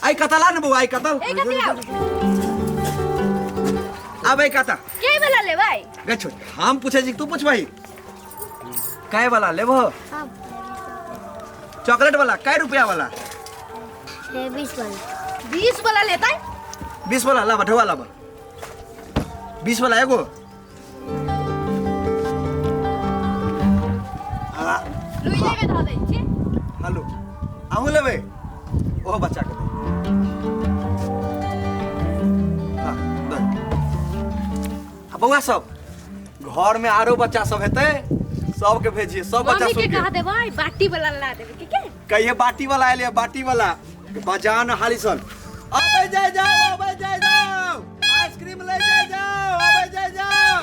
आई कतला ने बौआ, आई कतल। ए कथी आउ? आबै कता। के वाला लेबै? गे छोड़, हम पूछै छी तू पूछबही। काय वाला लेबहो? चॉकलेट वाला कै रुपया वाला? 20 वाला। 20 वाला लेतै? 20 वाला लाबा, ढौआ लाबा। 20 वाला एगो। लुइले में धऽ दै छी। हेलो, अहूँ लेबै? ओहो बच्चा के दे। हाँ, दे। आ बौआ सब घर में आरो बच्चा सब हेतै, सबके भेजिए, सब बच्चा मम्मी के सुन के। कह देबै बाटी वाला ला देबै, ठीक है? कहिए बाटी वाला आयल, बाटी वाला बजान हाली सन। अबे जाय जाओ, अबे जाय जाओ, आइसक्रीम ले जाय जाओ, अबे जाय जाओ,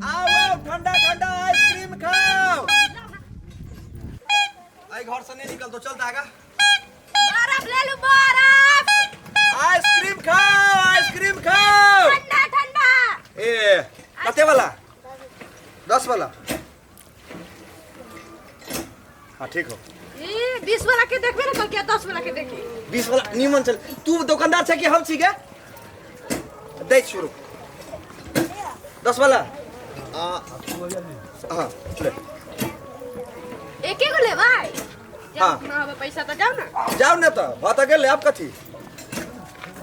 आओ आओ, ठंडा ठंडा आइसक्रीम खाओ। आई घर से नहीं निकल तो चलता आगा। बर्फ ले लू, बर्फ। आइसक्रीम खाओ, आइसक्रीम खाओ, ठंडा ठंडा। ए कते वाला? 10 वाला। हाँ ठीक हो। ए 20 वाला के देखबे ना, कल 10 वाला के देखी। 20 वाला नीमन चल। तू दुकानदार छै कि हम छी गे? दे शुरू। 10 वाला। हाँ ले। एके गो लेबै? हाँ। ना अब पैसा तो जाओ ना। जाओ ना तो भात गेल अब कथी?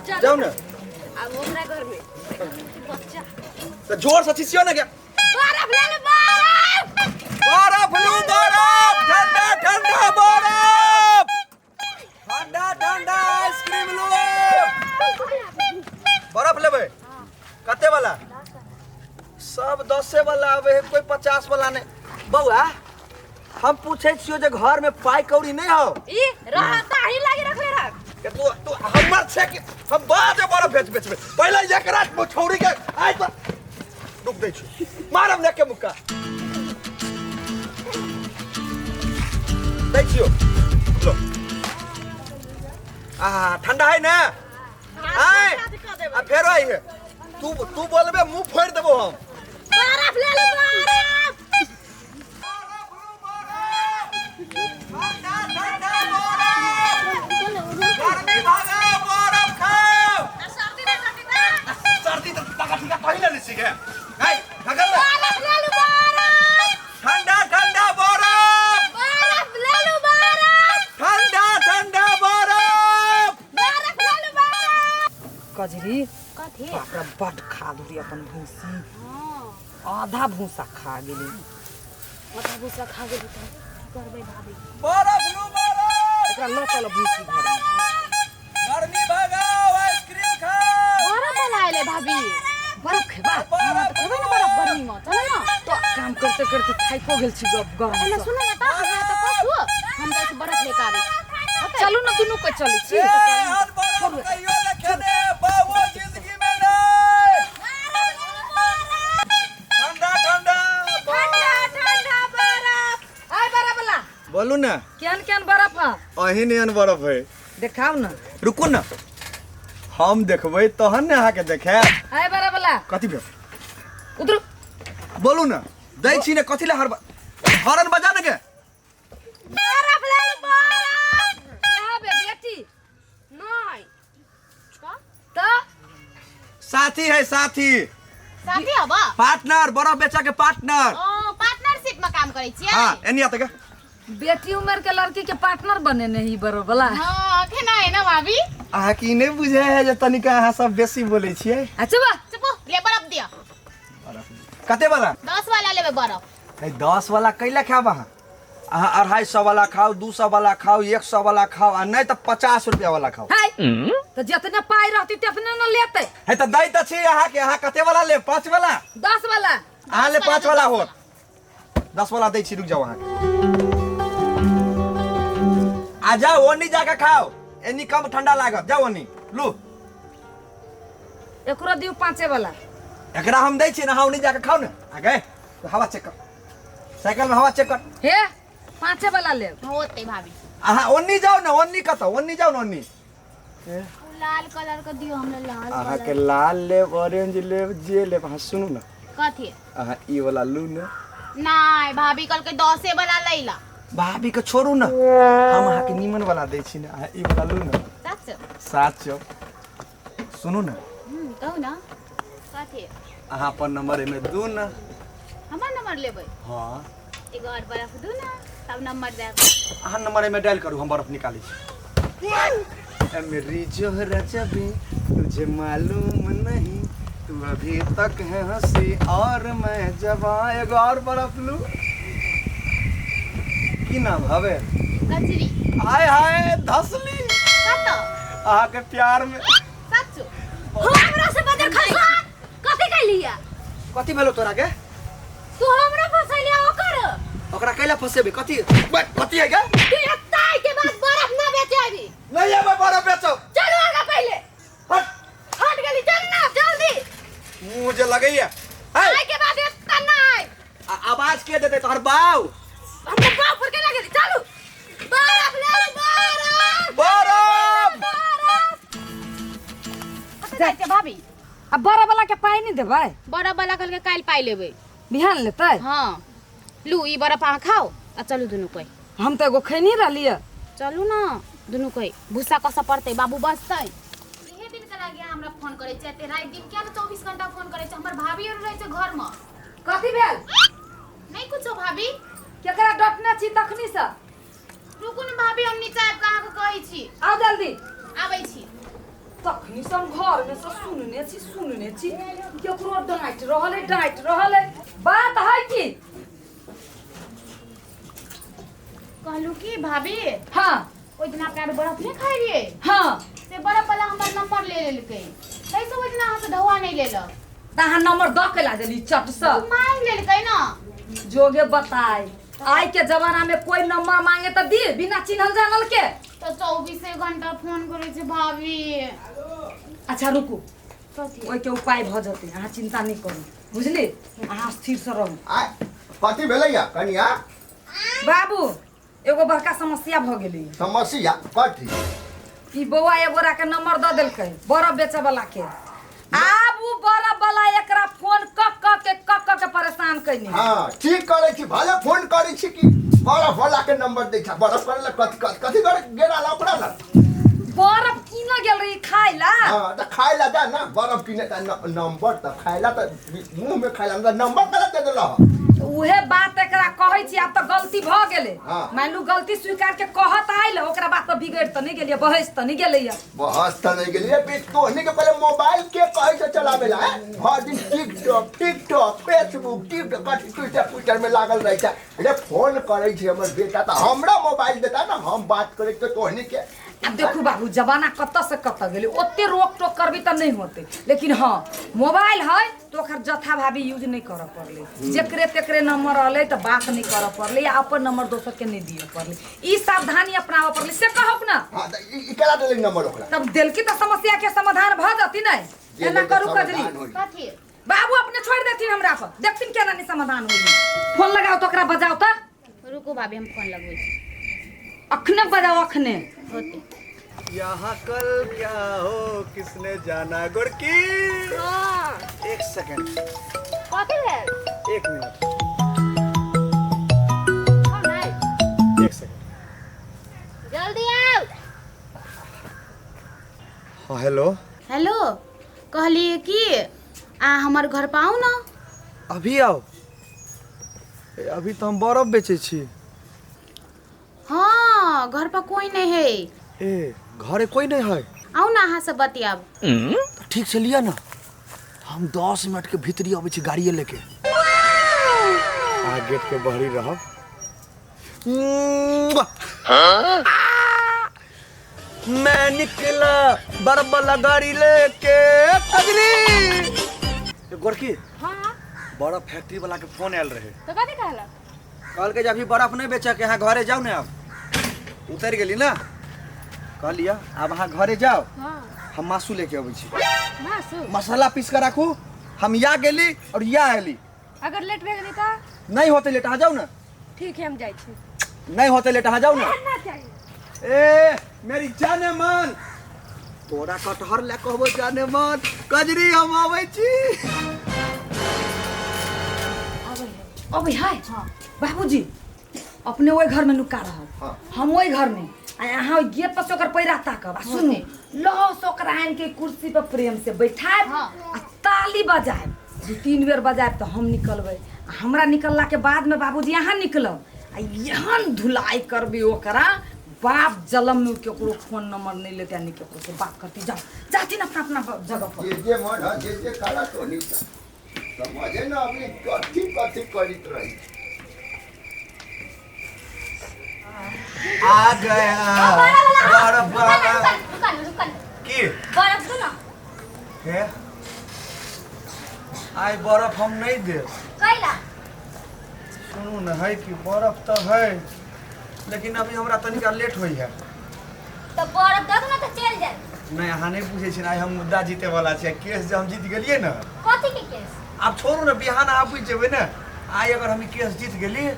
जाओ ना। अब ओकरा घर में बच्चा। तो जोर से चिचियो ना क्या? बर्फ ले लो, बर्फ। बर्फ लू, बर्फ, ठंडा ठंडा बर्फ, ठंडा ठंडा आइसक्रीम लू। बर्फ लेबै? कते वाला? सब 10 वाला आवे है, कोई 50 वाला नहीं। बौआ हम पूछे छियो जे घर में पाई कौड़ी नहीं हो? ई रहता ही लागी रखले रख। के तू तू हमर छे कि हम बाजे बर्फ बेच बेच में पहले एकरा छौड़ी के आइ तो रुक दै छी, मारब ने के मुक्का दै छियो। लो आ ठंडा है ना? आय आ फेरो आई है। तू तू बोलबे मुंह फोड़ देबो हम। बर्फ ले लो, बर्फ। ठंडा ठंडा बर्फ, गर्मी भागाओ, बर्फ खाओ। सर्दी ना, सर्दी ना। सर्दी तो टका ठिका कहीं ले छी के। हाय भगल ना। बर्फ ले लो, बर्फ। ठंडा ठंडा बर्फ, बर्फ ले लो, बर्फ। ठंडा ठंडा बर्फ, बर्फ ले लो, बर्फ। कजरी। कथी? बाप रे, बड खा गेली अपन भूसी। आधा भूसा खा गेली। आधा भूसा खा गेली तऽ की करबै भाभी? बर्फ लू, बर्फ। एकरा लऽ चल भूसी घर में। गर्मी भगाओ, आइसक्रीम खाओ। बरफ वाला एलै भाभी। बरफ खेबा? हाँ, तऽ खेबै ने बरफ गर्मी में, चलो ना। तो काम करते करते थाको गेल छी गप गरम एना सँ। सुनो ना तऽ हमरा तऽ कसू, हम जाइ छी बरफ लेके आबै। चलू ना दुनू कोई चलै छी। ए, हर बर्फ कहियो ने खेने बाबू जिंदगी में नहीं। ठंडा ठंडा ठंडा ठंडा बर्फ। आय बरफ वाला। बोलू ना। केहन केहन बरफ है? अही नियन बर्फ है। देखाउ ना। रुकू ना, हम देखबै तहन ने अहाँके देखायब। आय बरफ वाला। कथी भेल? उतरू। बोलू ना, दै छी ने कथी ला हर हॉर्न बजा ने के। बर्फ ले लो, बर्फ। यहाँ बे बेटी। नहीं। तो साथी है, साथी। साथी हबा? पार्टनर, बर्फ बेचा के पार्टनर। ओ पार्टनरशिप में काम करै छियै? हाँ एनी आते के। बेटी उम्र के लड़की के पार्टनर बने नहीं बरफ वाला। हाँ केना है ना भाभी? अहाँ की नहीं बुझे है जे तनिका अहाँ सब बेसी बोलै छियै। अच्छा बा। चुप ले बरफ दिया। कते वाला? 10 वाला लेबै बरफ। नहीं 10 वाला कैला खाब अहाँ? अहाँ 250 वाला खाओ, 200 वाला खाओ, 100 वाला खाओ, आ नहीं तो 50 रुपया वाला खाओ। हाय तो जितने पाई रहती तितने न लेते। है तो दै त छी अहाँ के, अहाँ कते वाला ले? 5 वाला? 10 वाला। अहाँ ले 5 वाला होत। 10 वाला दै छी, रुक जाओ अहाँ। आ जाओ ओनी जाके खाओ, एनी कम ठंडा लागत, जाओ ओनी लू। एकरो दियो 5 वाला। एकरा हम दै छी ना, अहाँ ओनी जाके खाओ ना। आ गए तो हवा चेक कर, साइकिल में हवा चेक कर। हे 5 वाला ले। होते भाभी। अहाँ ओनी जाओ ना, ओनी कतौ, ओनी जाओ ना, ओनी। उ लाल कलर के दियो हमरा, लाल अहाँ कलर। के लाल लेब, ऑरेंज लेब, जे लेब। अहाँ सुनू ना। कथी? अहाँ ई वाला लू ना। नहीं भाभी कल के 10 वाला लैला। भाभी के छोड़ू ना, हम अहाँके नीमन वाला दै छी ने, अहाँ ई वाला लू ने। साचो? साचो। सुनू ने। कहू ने, कथी? अहाँ अपन नंबर एहिमे दू ने। हमर नंबर लेबै? हाँ। एगो और बर्फ दू ने, तब नंबर देब। अहाँ नंबर एहिमे डायल करू, हम बर्फ निकालै छी। ए मेरी जोहरा जबी, तुझे मालूम नहीं, तू अभी तक है हंसी और मैं जवां। एगो और बर्फ लू। की नाम हवे? कचरी। हाय हाय, धसली। कतऽ? अहाँके प्यार में। सच्चो? हमरा से बजर खसा कथी कैलिया? कथी भेलो तोरा के? तू हमरा फसैलिया ओकर। ओकरा कैला फसेबे? कथी बे, कथी है गे? तू एत्ता के बाद बर्फ ना बेचे आबी। नहीं आबे बर्फ बेचो। चलू आगा पहले। हट। हट गेली, चल ना जल्दी। मुंह जे लगैया। है आइ के बाद एत्ता ना आइ। आवाज के देते तोहर बाऊ? हमरा बाप पर के लागेली। चलू, बर्फ ले लो, बर्फ। बर्फ। बर्फ। कतऽ जाइ छियै भाभी? आ बड़ा वाला के पाइ नहि देबै? बरफ वाला कहलकै काल्हि पाइ लेबै। बिहान लेतै? हँ, लू ई बरफ अहाँ खाउ आ चलू दुनू कोइ। हम तऽ एगो खैनी रहलियै। चलू ने दुनू कोइ, भूसा कसऽ पड़तै, बाबू बजतै। इहे दिन के लागी अहाँ हमरा फोन करै छियै? एते राति दिन किया ने 24 घंटा फोन करै छियै? हमर भाभी आर रहै छै घरमे। कथी भेल? नहि कुछो भाभी। केकरा डटने छी तखनी से? रुकू ने भाभी, हम नीचा आबि कऽ अहाँके कहै छी। आउ जल्दी। आबै छी। तखनी से हम घर में से सुनने छी, सुनने छी, केकरो डांटि रहल है, डांटि रहल है। बात है की? कहलू की भाभी? हाँ। ओहि दिना अपना आर बर्फ नहि खाइ रहियै? हाँ। से बर्फ वाला हमर नंबर ले लेलकै, ताहिसँ ओहि दिना अहाँसँ धौआ नहि लेलक। तऽ अहाँ नंबर दऽ के ला देली चट से? ओ मांगि लेलकै ने। जोगे बताय, आइ के जमाना में कोई नंबर मांगे तऽ दी बिना चिन्हल जानल के? तऽ चौबीसे घंटा फोन करै छै भाभी। अच्छा रुकू। कथी? ओहिके उपाय भऽ जेतै, अहाँ चिंता नहि करू, बुझली? अहाँ स्थिरसँ रहू। आ कथी भेलैया कनिया? बाबू, एगो बड़का समस्या भऽ गेलै। समस्या कथी? ई बौआ एगोरा के नंबर दऽ देलकै बरफ बेचऽ वाला के। आब उ बरफ वाला एकरा फोन क क के क क के परेशान कयने। हाँ, ठीक करै छी, भले फोन करै छी कि बरफ वाला के नंबर दै छ। बरफ करे ला कथी कथी कथी करे गेला ला ओकरा ला? बरफ कीनऽ गेल रही खाय ला। हाँ, तऽ खाय ला जा ना बरफ किने त नंबर त खाय ला त मुंह में खाय ला त नंबर कला दे देलह? उहे बात एकरा कहै छी। आब तऽ गलती भऽ गेलै। हाँ। मान लू गलती स्वीकार के कहत आयल, ओकरा बात पर बिगड़ि तऽ नहि गेलियै, बहसि तऽ नहि गेलैया? बहस तऽ नहीं गेलियै। बे तोहनी के पहले मोबाइल के कहै छै चलावे ला हैं? हर दिन टिकटॉक टिकटॉक फेसबुक टिकटॉक कथी ट्विटर ट्विटर में लागल रहै छै। रे फोन करै छै हमर बेटा तऽ हमरा मोबाइल देता ना, हम बात करै तऽ तोहनी के। आब देखू बाबू, जमाना कतऽ से कतऽ गेलै। ओते रोक टोक करबी तऽ नहि होतै, लेकिन हँ, मोबाइल है तऽ ओकर जथाभावी यूज नहि करऽ पड़लै। जेकरे तेकरे नंबर रहलै तऽ बात नहि करऽ पड़लै, या अपन नंबर दोसर के नहि दिअ पड़लै। ई सावधानी अपनाबऽ पड़लै, से कहब ना। हाँ, तऽ ई ई केना देलै नंबर ओकरा? तब देलकी तऽ समस्या के समाधान भऽ जती नहि? जे एना लेल तऽ करू कजरी। समाधान होई। कथी? बाबू अपने छोड़ि देथिन हमरा पर, देखथिन केना नहि समाधान होई। फोन लगाओ तऽ ओकरा बजाओ तऽ। रुकू भाभी, हम फोन लगबै छी। अखने बजाओ, अखने। होते। यहाँ कल क्या हो किसने जाना। गोरकी, एक सेकंड। कथी भेल? एक मिनट। हम नहि। एक सेकंड। जल्दी आउ। हाँ, हेलो। हेलो, कहलियै कि अहाँ हमर घर पर आउ ने। अभी आओ? ए, अभी तऽ हम बरफ बेचै छी। हाँ, घर पर कोई नहीं है। ए, घरे कोई नहीं है? आउ ने, अहाँ से बतियाब। तऽ ठीक छै, लिअ ने, हम 10 मिनट के भीतरी अबै छी गाड़िए लेके। अहाँ गेट के बहरी रहब। मैं निकला बर्फ वाला गाड़ी लेके। कजरी, गोरकी। हाँ। बर्फ फैक्ट्री वाला के फोन आयल रहे। तो कथी कहलक? कहलकै जे अभी बर्फ नहीं बेचके, अहाँ घरे जाउ ने। आब उतरि गेली ना, कहलियै आब अहाँ घरे जाउ। हाँ। हम मासू लेके अबै छी। मासू? मसाला पीस के राखू, हम या गेली और या एली। अगर लेट भए गेलै तऽ? नहीं होते लेट, अहाँ जाउ ने। ठीक है, हम जाइ छी। नहीं होते लेट, अहाँ जाउ ने। ना चाहिए। ए मेरी जाने मन, तोरा कटहर ले कहबो जाने मन। कजरी, हम अबै छी। अबै है? बाबूजी। अपने ओहि घर में नुका रहब। हाँ। हम ओहि घर में आ अहाँ ओहि गेट पर से ओकर पैरा ताकब आ सुनू लौ से ओकरा आनि के कुर्सी पर प्रेम से बैठायब। हाँ। आ ताली बजायब, 2-3 बेर बजायब तऽ हम निकलबै। आ हमरा निकलला के बाद में बाबूजी अहाँ निकलब आ एहन धुलाई करबै ओकरा बाप जलम में केकरो फोन नंबर नहीं लेते आ नहीं केकरो से बात करती। जाओ जाती ना अपना अपना जगह पर। जे जे मन है जे जे करा तो नहीं समझे ना अभी कथी कथी करित रही। आ गया बर्फ वाला। रुका रुका की बर्फ दो ना। हे आई बर्फ हम नहीं देब। कैला? सुनू न है कि बर्फ तो है लेकिन अभी हमरा तनिका लेट होई है। तो बर्फ दो ना तो चल जाए। नहीं अहाँ नहीं पूछे छी, आइ हम मुद्दा जीते वाला छी। केस जे हम जीत गेलियै ने। कथी के केस? आब छोड़ू ने, बिहान अहाँ बुझि जेबै ने। आइ अगर हम ई केस जीत गेली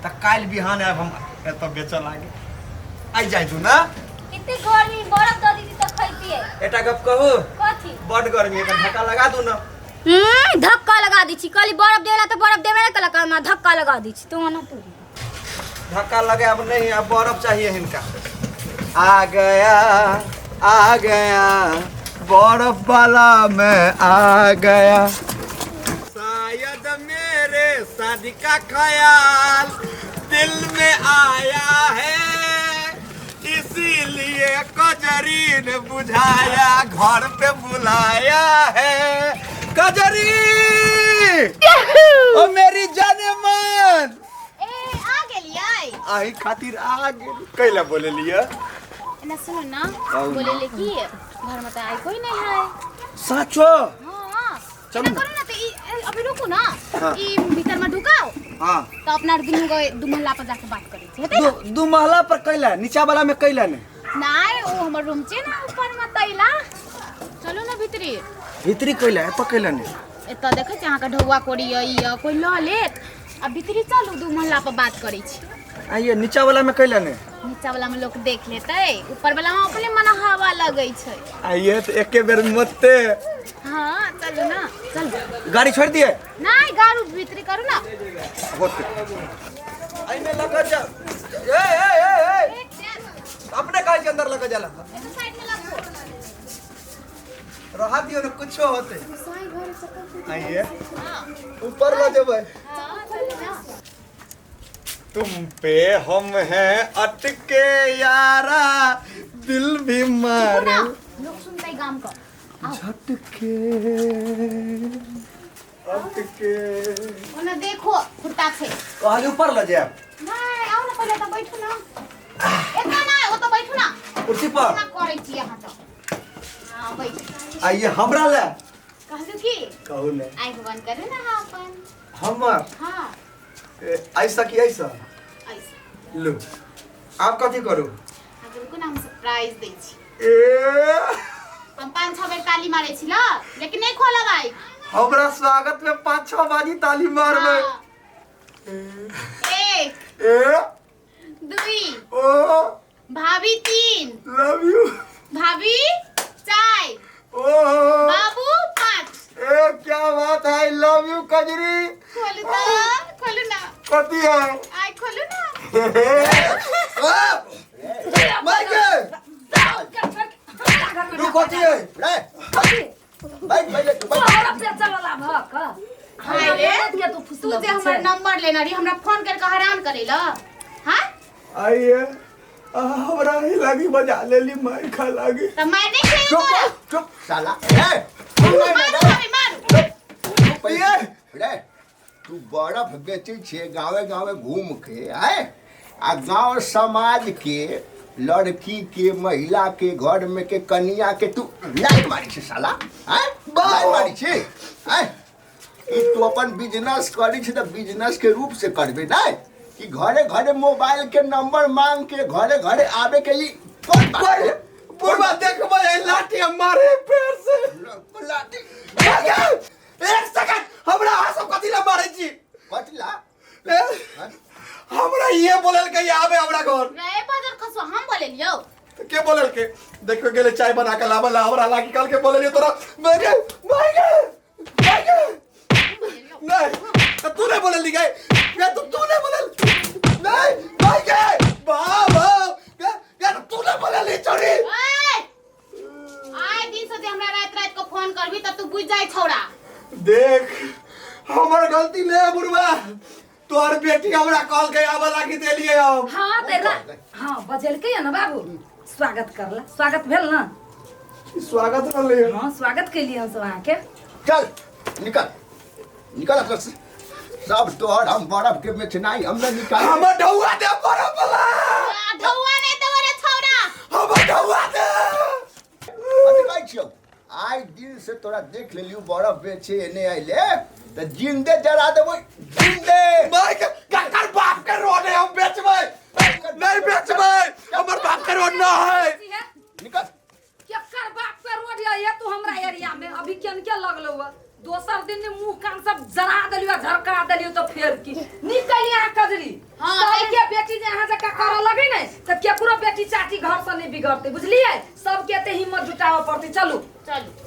तऽ काल्हि बिहान आयब हम एतऽ बेचऽ लागे। आइ जाइ तू ना। इतने गर्मी बर्फ दो दीदी तो खैतिए। एकटा गप कहू? कथी? बड गर्मी है, धक्का लगा दू ना। धक्का लगा दी छी। कहली बर्फ देला तो बर्फ देबे ना कलक, हमरा धक्का लगा दी छी। तू ना तू धक्का लगे अब नहीं, अब बर्फ चाहिए इनका। आ गया आ गया बर्फ वाला मैं आ गया। शायद मेरे शादी का ख्याल दिल में आया है, इसीलिए कजरी ने बुझाया घर पे बुलाया है। कजरी ओ मेरी जाने मन ए आ गेलियै। आही खातिर आ गेल। कैला बोले लिया ना सुनो ना, कहू ना। बोले ले कि घर में तो आई कोई नहीं है। साचो? हां चलू चलो ना। करू ना तो अभी रुकू ना। हाँ। ई भीतर में ढुकाओ। हाँ। तो अपना दुनू गए दू महला पर जाके बात करै छी, हेतै ना? दू महला पर कैला? नीचा वाला में कैला ने? नहीं ओ हमर रूम छै ना ऊपर में तैला। चलू ना भीतरी। भीतरी कैला? एतऽ कैला ने? एतऽ देखै छी अहाँके ढौआ कोड़ी य ई य कोई लऽ लेत। आ भीतरी चलू दू महला पर बात करै छी। आइए नीचा वाला में कैला ने? नीचा वाला में लोग देख लेतै, ऊपर वाला में अपने मन हवा लगै छै। आइए तो एके बेर मते। हाँ चलू ना चलू। गाड़ी छोड़ दिए? नहीं गाड़ी भीतरी करू ना। होते आइमे लगा जा। ए ए ए ए अपने काहे के अंदर लगा जाला? साइड में लगो। रहा दियो ना कुछो होते। आइए हाँ ऊपर ल जेबै। हाँ चलू ना। तुम पे हम हैं अटके यारा दिल भी मारे लोग सुनते गाम का। झटके अटके। ओना देखो कुर्ता छै। तो आगे ऊपर ल जाए। नहीं आओ ना पहले तो बैठू ना। एतना ना ओ तो बैठू ना कुर्सी पर। ना करै छी अहाँ तो। हां बैठ। आइए हमरा ले कहलु की? कहू ने। आइ भगवान करे ना अपन हमर। हां ऐसा कि ऐसा? ऐसा। लो आप कथी करू? अहाँ रुकू ना हम सरप्राइज दै छी। ए हम 5-6 बेर ताली मारै छी ल, लेकिन नहीं खोलब आइ। हमरा स्वागत में 5-6 बाजी ताली मारबै। 1 ए 2 ओ भाभी 3 लव you भाभी 4 ओ बाबू 5। ए क्या बात है, I love you Kajri. खोलू तो खोलू ना। कथी है? आई खोलू ना। माइके तू कथी है? रे बैठ पहले तू बैठ। बर्फ बेचऽ वाला भक। हाय रे के तू तू फुसलो जे हमर नंबर लेना रही हमरा फोन करके हैरान करेला। हां आइए हमरा ही लागी बजा लेली मार खा लागी। त मार नहीं खेल चुप तोरा। चुप साला। ए मारू भाभी मारू। ये रे तू बर्फ बेचै छे गावे गावे घूम के आए आ गांव समाज के लड़की के महिला के घर में के कन्या के तू लाइन मारी छे साला। आए लाइन मारी छे। आए ई तू अपन बिजनेस करी छे त बिजनेस के रूप से करबे नहीं कि घरे घरे मोबाइल के नंबर मांग के घरे घरे आवे के ई कौन बात है? बुढ़वा देखबे लाठी हम मारे पैर से। लाठी एक सेकंड हमरा अहाँ सब कथी ला मारै छी? कथी ला? हमरा ये बोलल के आवे हमरा घर। रे बाजार खसो हम बोलेलियो। तो के बोलल के देखो गेले चाय बना के लाबल हमरा लागी कल के बोललियो तोरा मैं नहीं तो तू नहीं बोलल गए या तो तू नहीं बोलल। नहीं भाई के बाप के के तू ने बोले छोरी। ए आइ दिन से जे हमरा राति राति को फोन करबी त तू बुझ जाय छौड़ा। देख हमर गलती नहीं है बुढ़वा, तोहर बेटी हमरा कॉल के आवे लागी देलिए हम। हाँ ते हाँ बजेलकै ना बाबू, स्वागत करला, स्वागत भेल ना? स्वागत रहले। हाँ स्वागत कैलिए हम सब अहाँके। चल निकल निकल अपना से। सब तोहर हम बर्फ के बेचनाई हम ना निकाल। हमर ढौआ दे बर्फ वाला। ढौआ नहीं देबो रे छौड़ा। हमर ढौआ दे। कथी कहै छियौ? आइ दिन से तोरा देख लेलियौ बर्फ बेचे एने अइले त जिंदे जरा देबो जिंदे। भाई के ककर बाप के रोड है हम बेचबै नहीं बेचबै, हमर बाप के रोड ना है। निकल। केकर बाप के रोड है ये तू हमरा एरिया में अभी केन के लगलो हुआ? दोसर दिन मुंह कान सब जरा देलियो झरका देलियो तो फेर की निकल यहाँ कजरी। हाँ, सबके बेटी जे यहाँ जका करऽ लगे ने त केकरो बेटी चाची घर से नहीं बिगड़ते, बुझलिए? सबके ते हिम्मत जुटाबऽ पड़तै। चलू चलू।